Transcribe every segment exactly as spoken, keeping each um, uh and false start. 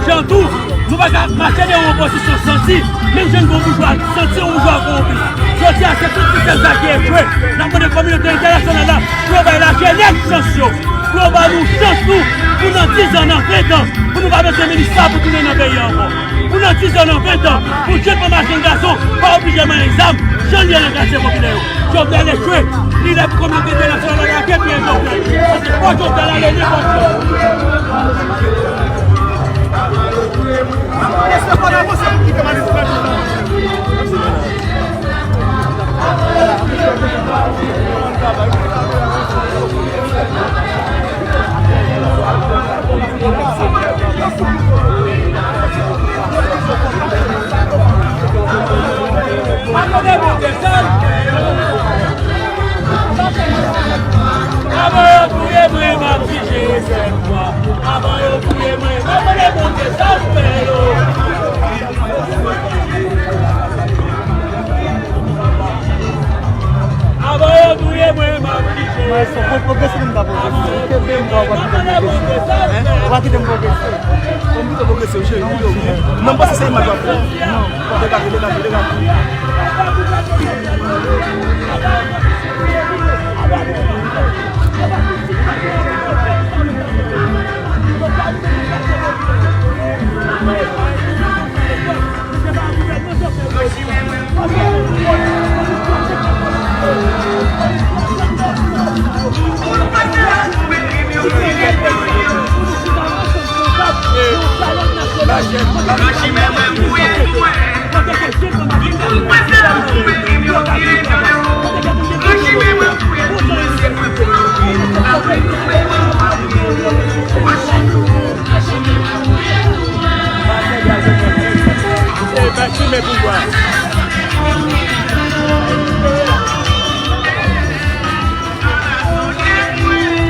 Jan tou, nou pa ka mache devan opozisyon santi, menm jan yon boujwa santi yon boujwa kowonpi. Jodi a, se tout sistèm sa ki echwe. N ap mande kominote entènasyonal la pou yo bay lajenès chans yo, pou yo ba nou chans nou, pou nan diz an, nan ven tan, pou nou pa mete minis sa pou tounen nan peyi a ankò. Pou nan diz an, nan ven tan, pou jèn fanm ak jèn gason pa oblije manyen zam, jan l ye nan katye popilè yo. Jovenel echwe, li lè pou kominote entènasyonal la lage pye Jovenel. Paske fò Jovenel ale nenpòt jan. Avan yo touye mwen, m ap di Jezi sèl fwa. Avan yo touye mwen, m ap mande Bondye sa l fè yo. Avan yo touye mwen, m ap di Jezi. Mwen, fò mwen pwogrese, m ta pwogrese. Kenbe m, m pa kite m pwogrese. Hein? Ou pa kite m pwogrese. Fò m kite w pwogrese, cheri, kite w. Non, m panse se imaj w ap fè. Non. Degaje, degaje, degaje.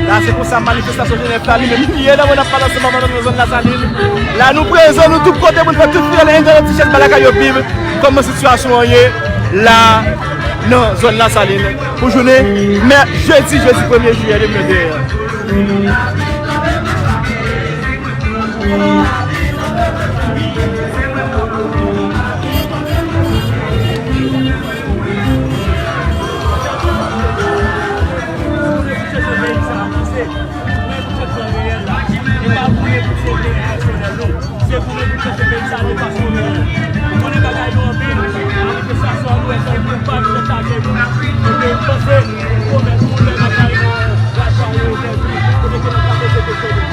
La, se konsa manifestasyon Jenèf la, li menm, li ye la, mwen ap pale ansanm avè nou nan zòn Lasalin. La, nou prezan, nou tout kote, pou n fè tout fidèl endedan ti chèz ba lakay yo viv kòman sitiyasyon an ye la nan zòn Lasalin pou jounen mè-, jedi, jedi premye jiyè de mil venteyen an. Se pou nou pou chèche peyi sa de fason reyèl. Ou konnen bagay yo anpil, manifestasyon nou wè sa, nou pa nou chaje nou. Epi nou panse, nou pwomèt nou lè n ap bay nou rachwa yo pèdi, kote ke nou ka poze kesyon yo.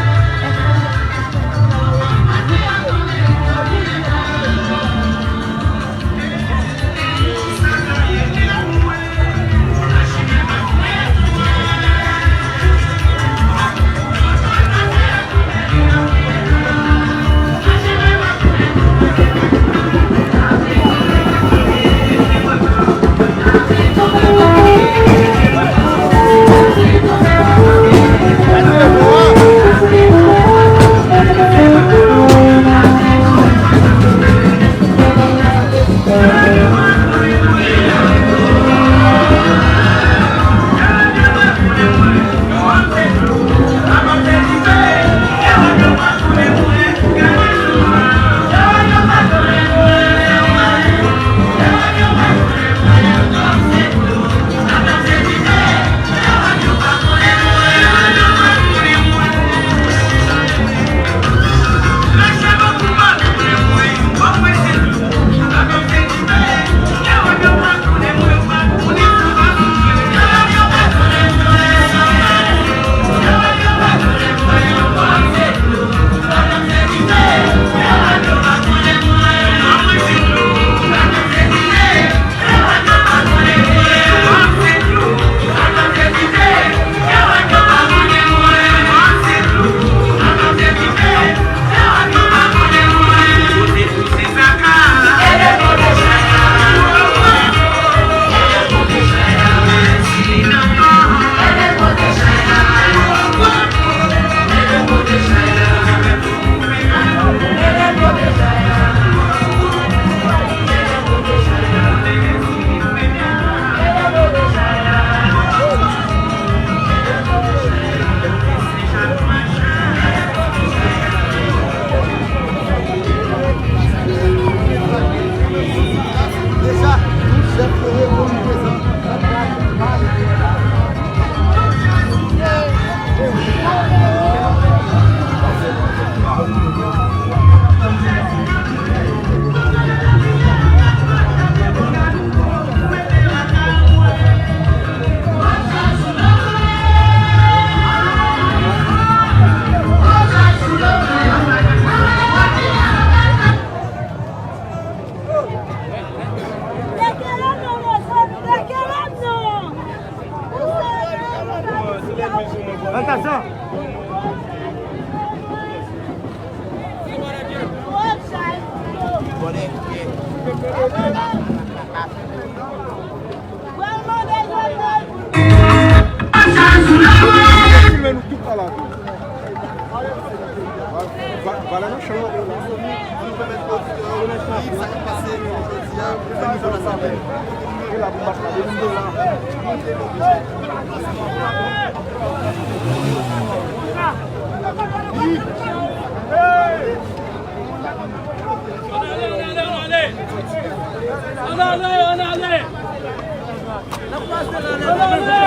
Filme nou tout ala tou. Va-, valè nan chan nan. Ann pèmèt oditè yo viv sa k ap pase jodi a, pou fè nouvo lasanble. E la pou bat la, depi m te la. Ann ale, ann ale, ann ale.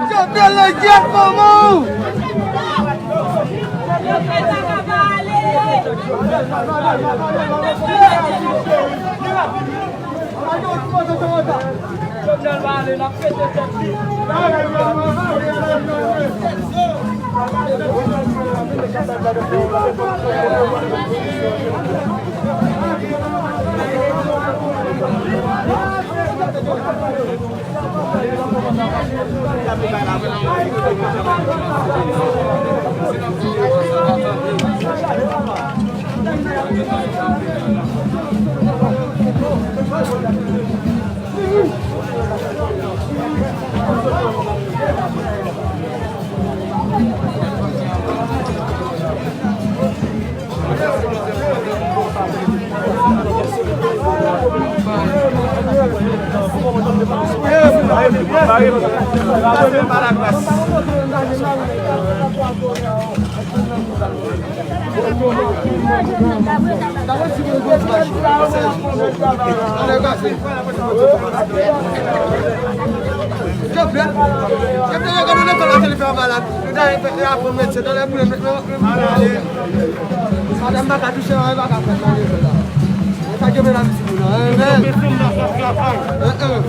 Jovenel Ledyèt, manman w! Jovenel va ale, l ap pete tèt li. Madanm pa ka touche anyen, pa ka fè anyen la. Sa ke medam di nou la, hein, men. Hein, hein.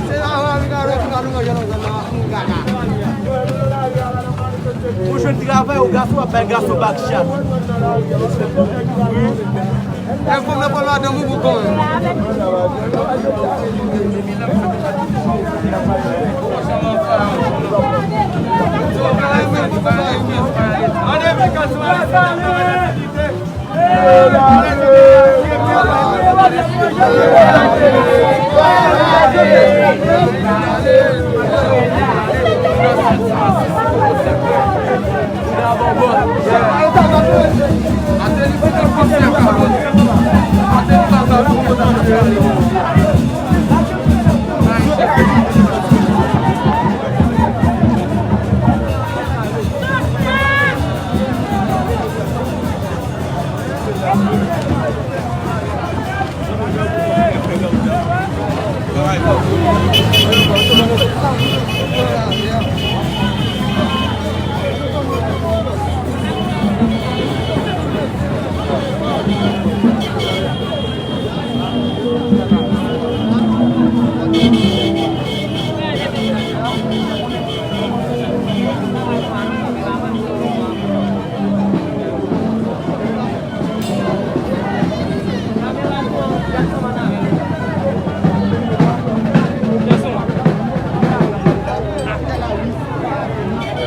Se la, wè, mi ka wè, mi ka nou manje nan zòn nan, moun gaga. Ou jwenn travay, ou gason, w ap bay gason bak chat. Wi. E fanm nan pran madanm ou pou kò, hein. Mande vin gason.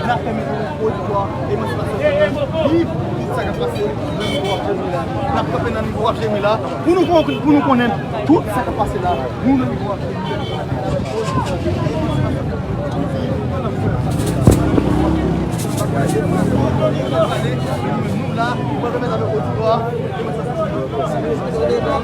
N ap pèmèt nou pwodui emansipasyon viv tout sa k ap pase nan nivo w ap jwenn la. N ap kanpe nan nivo w ap jwenn la pou nou kon-, pou nou konnen tout sa k ap pase la. Nou nan nivo w ap jwenn la. Nou la, pou remèt avèk oditwa. Mesye, medam,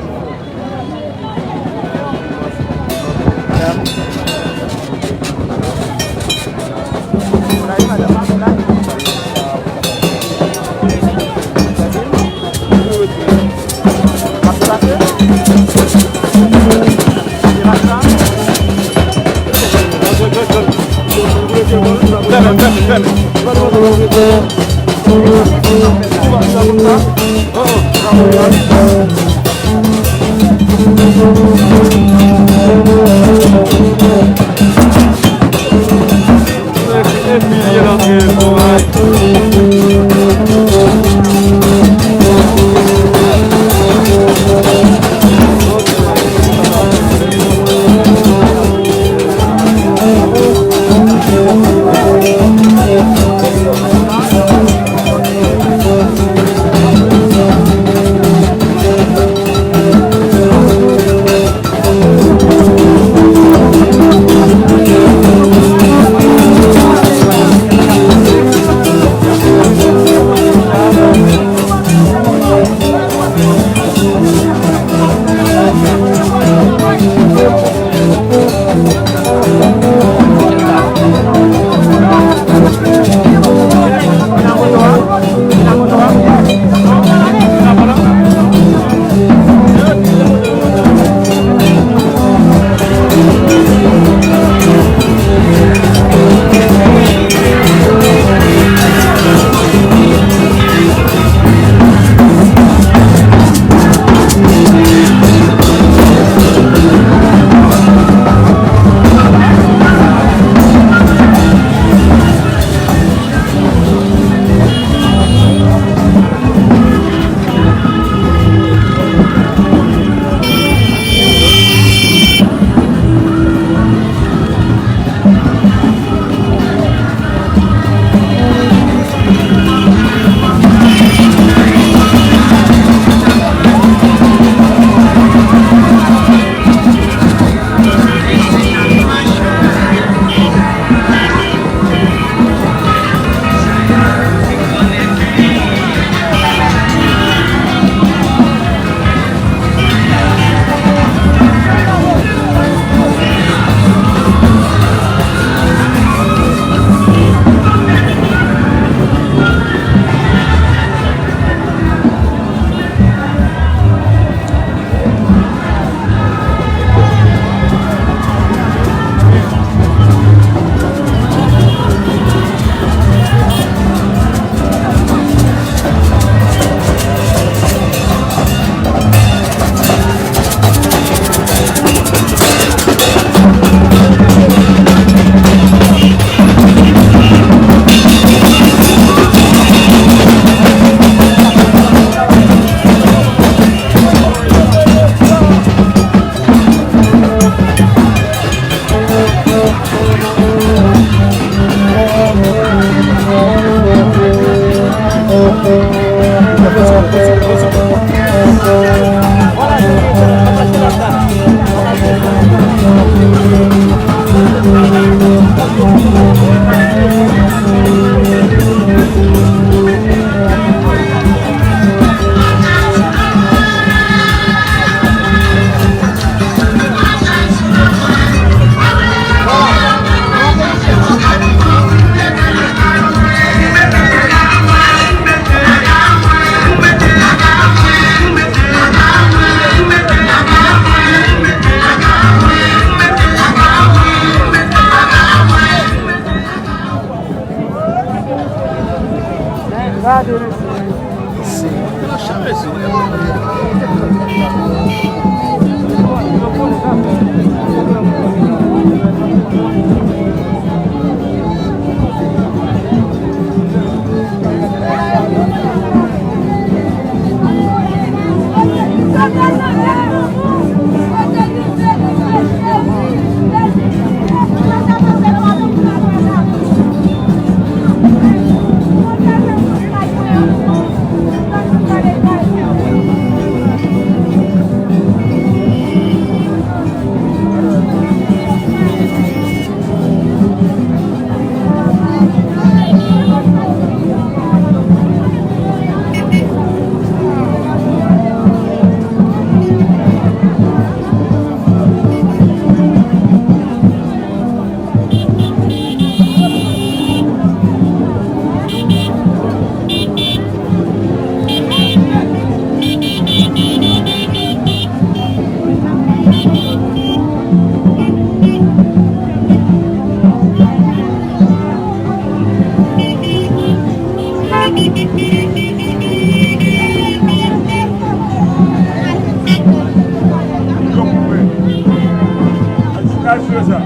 Sa.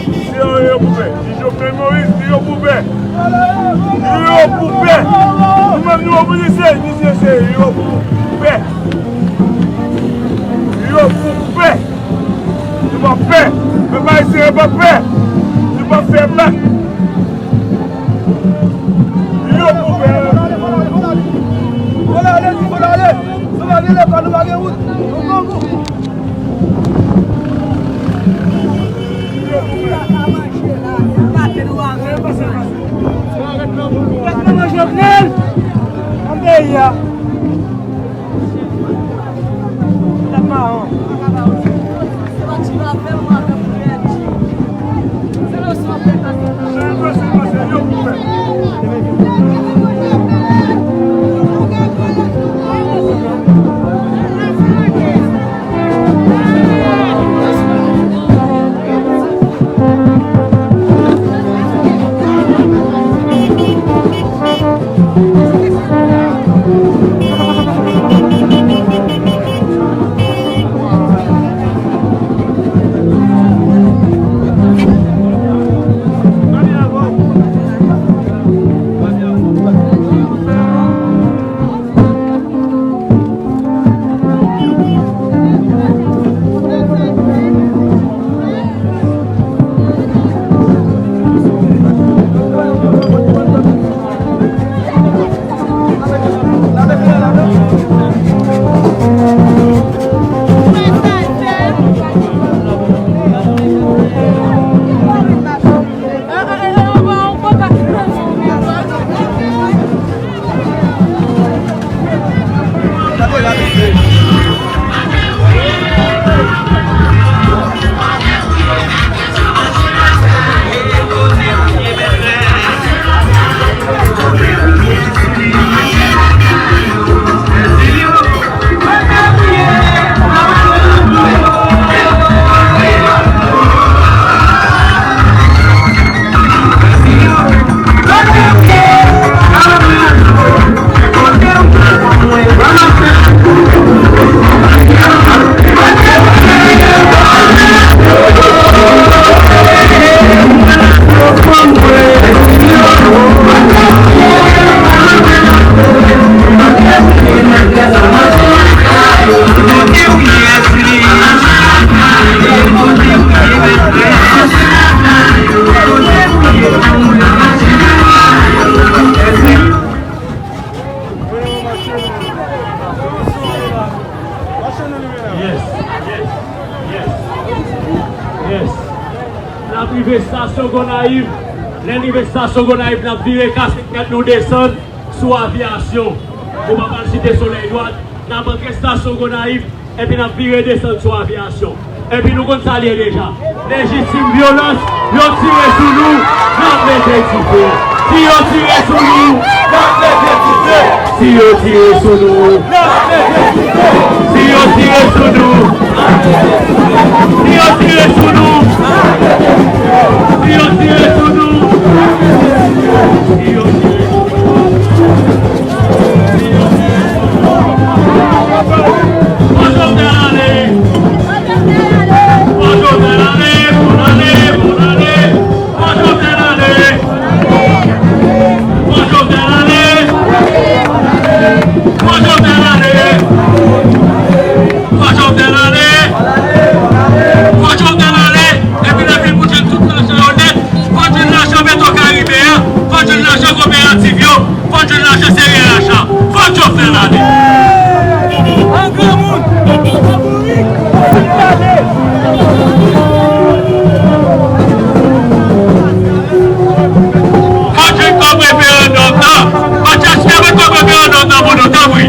Se yo, yo pou pè. Di Jovenel Moïse, di yo pou pè. Di yo pou pè. Nou menm nou mobilize, di se, se yo pou pè. Yo pou pè. Nou pa pè. Pèp ayisyen pa pè. Nou pa fè bak. Yo pou pè. Fò n ale, fò n ale. Nou pa gen lepa, nou pa gen wout. Nou grangou. Jovenel, an peyi a. Yes, yes, yes, yes. N ap rive estasyon Gonayiv. Lè n rive estasyon Gonayiv, n ap vire kase tèt nou desann sou Aviyasyon. Nou pa pral Site Solèy dwat, n ap antre estasyon Gonayiv, epi n ap vire desann sou Aviyasyon. Epi nou konn sa l ye deja. Lejitim vyolans, yo tire sou nou, n ap mete dife. Si yo tire sou nou, n ap mete dife. Si yo tire sou nou, n ap mete dife. Si yo tire sou nou, si yo tire sou nou, si yo tire sou nou, si yo tire sou nou. Fò Jovenel ale! Fò Jovenel ale! Fò l ale! Fò l ale! Fò Jovenel ale! Fò Jovenel ale! Fò Jovenel ale! Fò Jovenel ale! Fò Jovenel ale! Epi lè vin pou jwenn tout lajan yo nèt, fò jwenn lajan Petwokaribe a, fò jwenn lajan koperativ yo, fò jwenn lajan sereyal achat, fò Jovenel ale. An granmoun, fò jwenn kòb referandòm nan, fò J H P mete kòb referandòm nan pou nou, tanpri.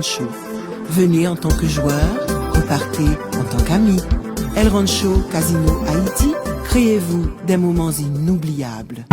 Rancho. Venez en tant que joueur, repartez en tant qu'ami. El Rancho Casino Haïti, créez-vous des moments inoubliables.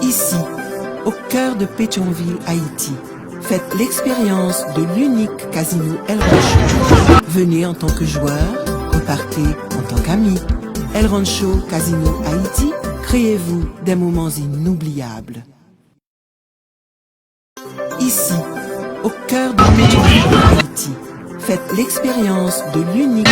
Ici, au cœur de Pétion-Ville, Haïti, faites l'expérience de l'unique casino El Rancho. Venez en tant que joueur, repartez en tant qu'ami. El Rancho Casino Haïti, Créez-vous des moments inoubliables. Ici, au cœur de Pétion, Haïti, faites l'expérience de l'unique.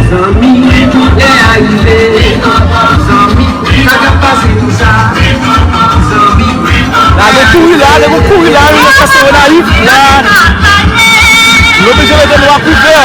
Zanmi, lè a rive. Zanmi, sa k ap pase tou sa? Zanmi. La gen kouri la, la gen kouri la, wi, nan sans Gonayiv la. Nou oblije mete nou a kouvè.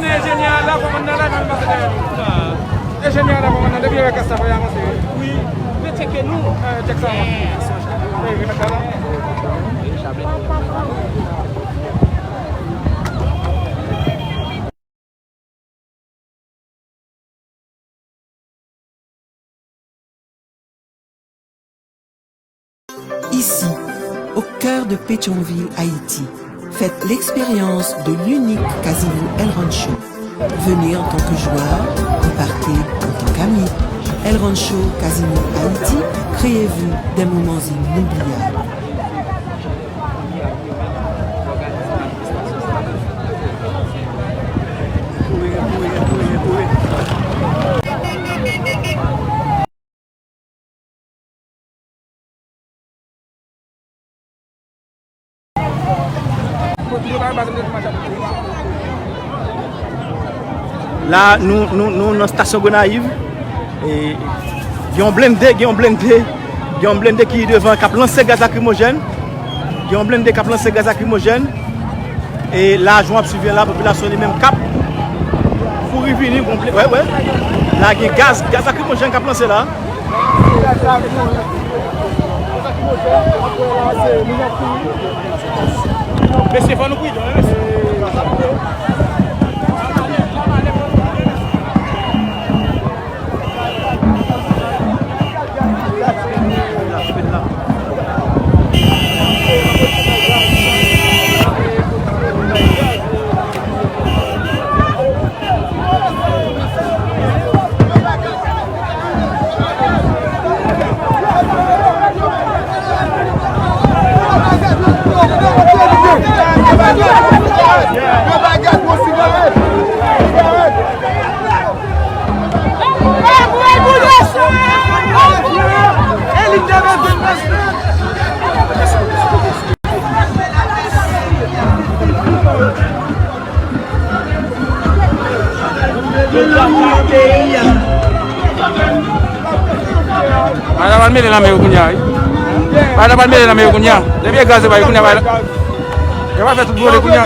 Enjenyè a la, kòmandan la, men l pase dèyè nou. Enjenyè a la, kòmandan, depi lè klas la fè avanse. Wi, men tcheke nou. Eh, tcheke sa. Eh, remèt la la. Ici, au cœur de Pétion-Ville, Haïti, faites l'expérience de l'unique Casino El Rancho. Venez en tant que joueur et partez en tant qu'ami. El Rancho Casino Haïti, créez-vous des moments inoubliables. La, nou, nou, nou nan stasyon Gonayiv. E, gen yon blende, gen yon blende, gen yon blende ki devan k ap lanse gaz lakrimojèn. Gen yon blende k ap lanse gaz lakrimojèn. E la, jan w ap swiv la, popilasyon li menm k ap kouri vini, gon blende, wè, wè. La, gen gaz, gaz lakrimojèn k ap lanse la. Mesye, fò nou pridan, wi, mesye. Bagay la pral mele nan men yo kounye a, wi. Bagay la pral mele nan men yo kounye a. Depi e gaz yo ba yo kounye a, bagay la, yo pral fè tout vole kounye a.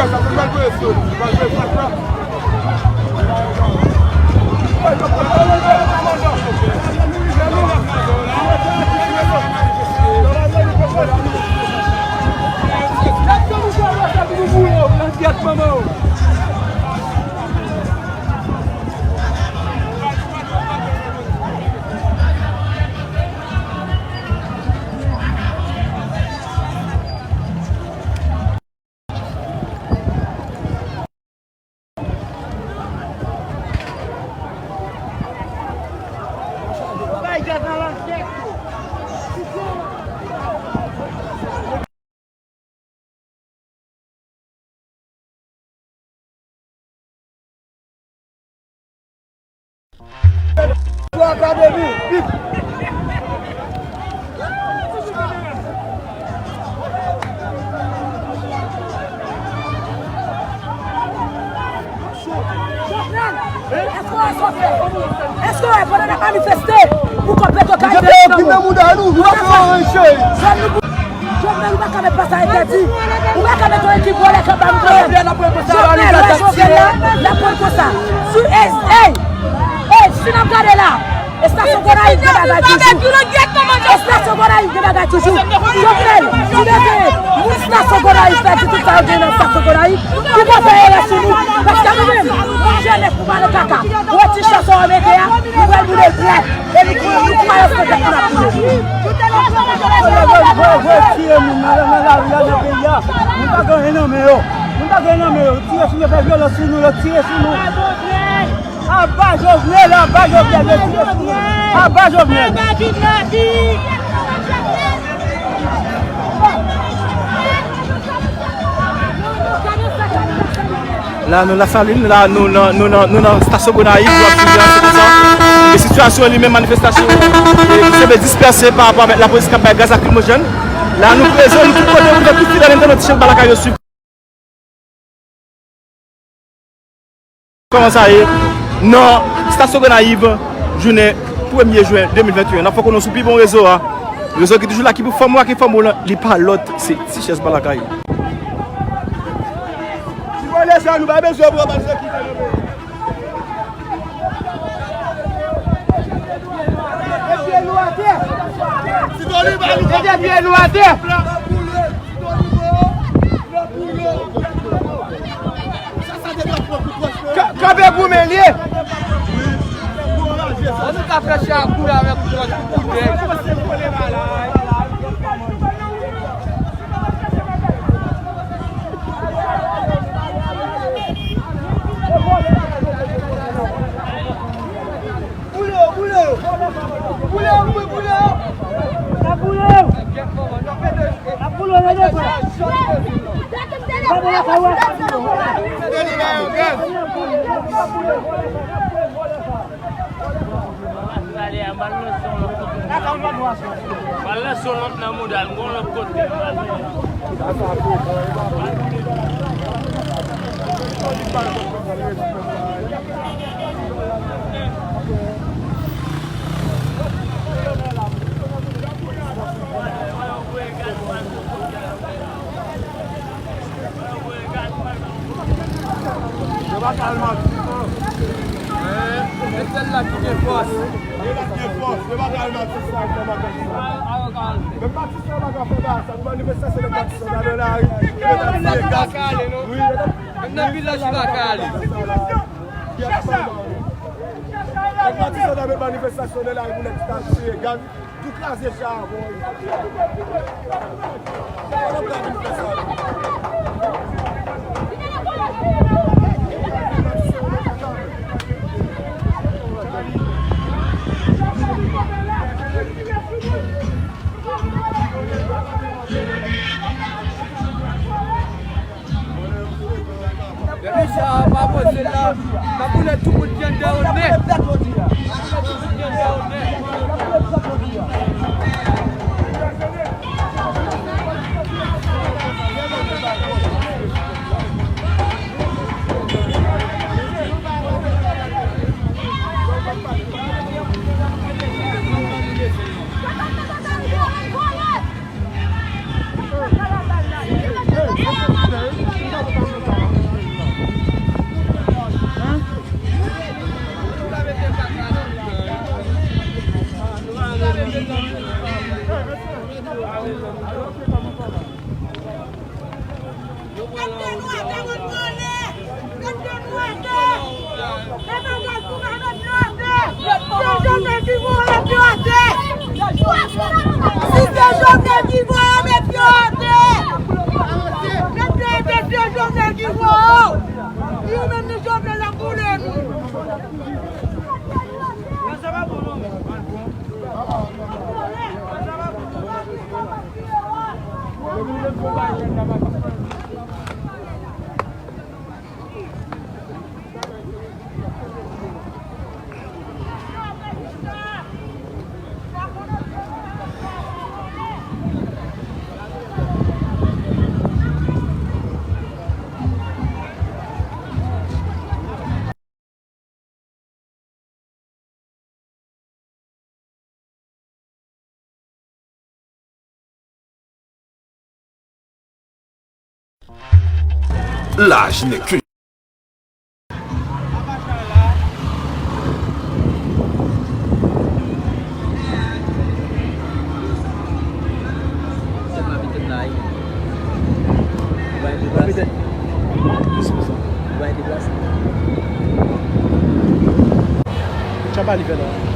Pandan n ap manifeste pou kòb Petwokaribe, Jovenel, ou pa ka met plas la entèdi. Ou pa ka met yon ekip vòlè k ap ba nou pwoblèm. Jovenel, wè Jovenel la, l ap pran konsa. Sou, ey, ey, ey, si n ap gade la, estasyon Gonayiv gen bagay toujou. Estasyon Gonayiv gen bagay toujou. Jovenel, si te veye, moun estasyon Gonayiv pèdi tout sa yo gen nan estasyon Gonayiv, pou konsa yo rès sou nou. Paske nou menm, nou jenès, nou pa nan kaka. Ou wè ti chòs sa w mete a, nou pral boule l prèt. E nou, nou kwè yo se tèt nou n ap boule. Yo, yo, yo, yo tiye moun nan, nan lari a, nan peyi a. Moun pa gen anyen nan men yo. Moun pa gen anyen nan men yo. Yo tire sou nou, fè vyolans sou nou, yo tire sou nou. Aba Jovenel, aba Jovenel, yo tire sou nou. Aba Jovenel. La, nou Lasalin, la, nou nan, nou nan, nou nan estasyon Gonayiv, nou ap swiv la, se konsa. E sitiyasyon li menm, manifestasyon, e, ki sanble dispèse pa rapò avèk lapolis k ap bay gaz lakrimojèn. La, nou prezan, nou tout kote, nou fè tout fidèl entènot Ti Chèz Ba Lakay yo swiv. Kòman sa ye? Nan estasyon Gonayiv, jounen premye jen de mil venteyen. N ap fè konnen sou pi bon rezo a. Rezo ki toujou la, ki pou fè m wè, ki fè m wè, li pa lòt, se Ti Chèz Ba Lakay. Si w ale sa, nou pa bezwen pran bal sekirite nan peyi. Mete pye nou atè. Mete pye nou atè. Ka-, kanpe goumen li ye. An nou ka fè chè a koule avèk wòch pou koutèy. Boule yo, boule yo. Boule yo, boule, boule yo. N ap boule yo. N ap boule yo, tande frè. Pale a, m al lanse yon lòt kote. M al lanse yon lòt nan mouda l, m gon lòt kote. Yo pa ka al Matisan. E sèl la ki gen fòs. Yo pa ka al Matisan, yo pa ka al Matisan. Menm Matisan pa ka fè bagay sa, pou manifestasyon nèg Matisan nan lari, yo ta tiye gaz. Wi, yo ta. Menm nan vilaj yo pa ka ale. Nèg Matisan ta met manifestasyon nan lari pou nèg ta tiye gaz. Tou kraze cha a, bòy. Depi sa a pa poze la, n ap boule tout moun ki anndan yo nèt. N ap boule tout moun ki anndan yo nèt. Mete nou atè, nou pran lè. Mete nou atè. E bagay pou mwen, mete nou atè. Se Jovenel ki voye, mete nou atè. Si se Jovenel ki voye, mete nou atè. Mete, mete Jovenel ki voye. Li menm ni Jovenel la boule nou. L'âge n'est que Tchaba li fè la.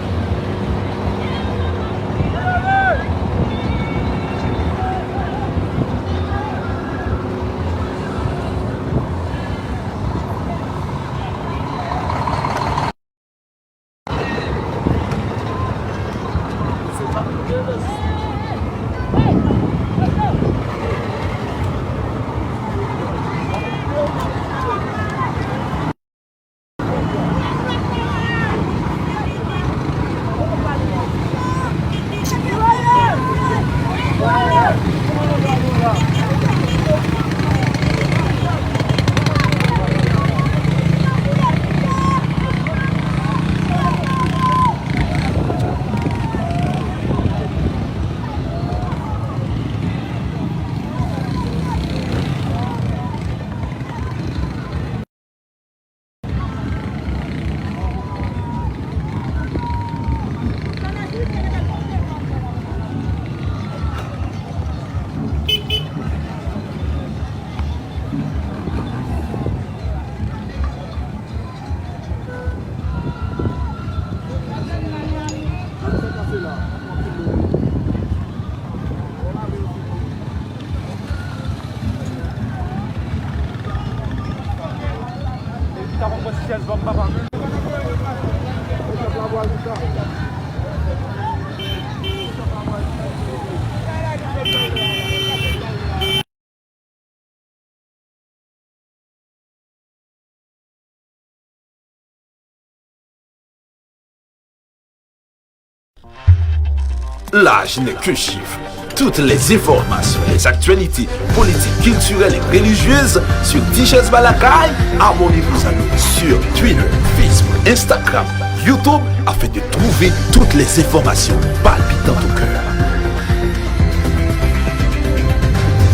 L'âge n'est qu'un chiffre. Toutes les informations, les actualités politiques, culturelles et religieuses sur Tichèz Ba Lakay. Abonnez-vous à nous sur Twitter, Facebook, Instagram, YouTube afin de trouver toutes les informations palpitantes au cœur.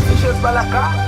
Tichèz Ba Lakay.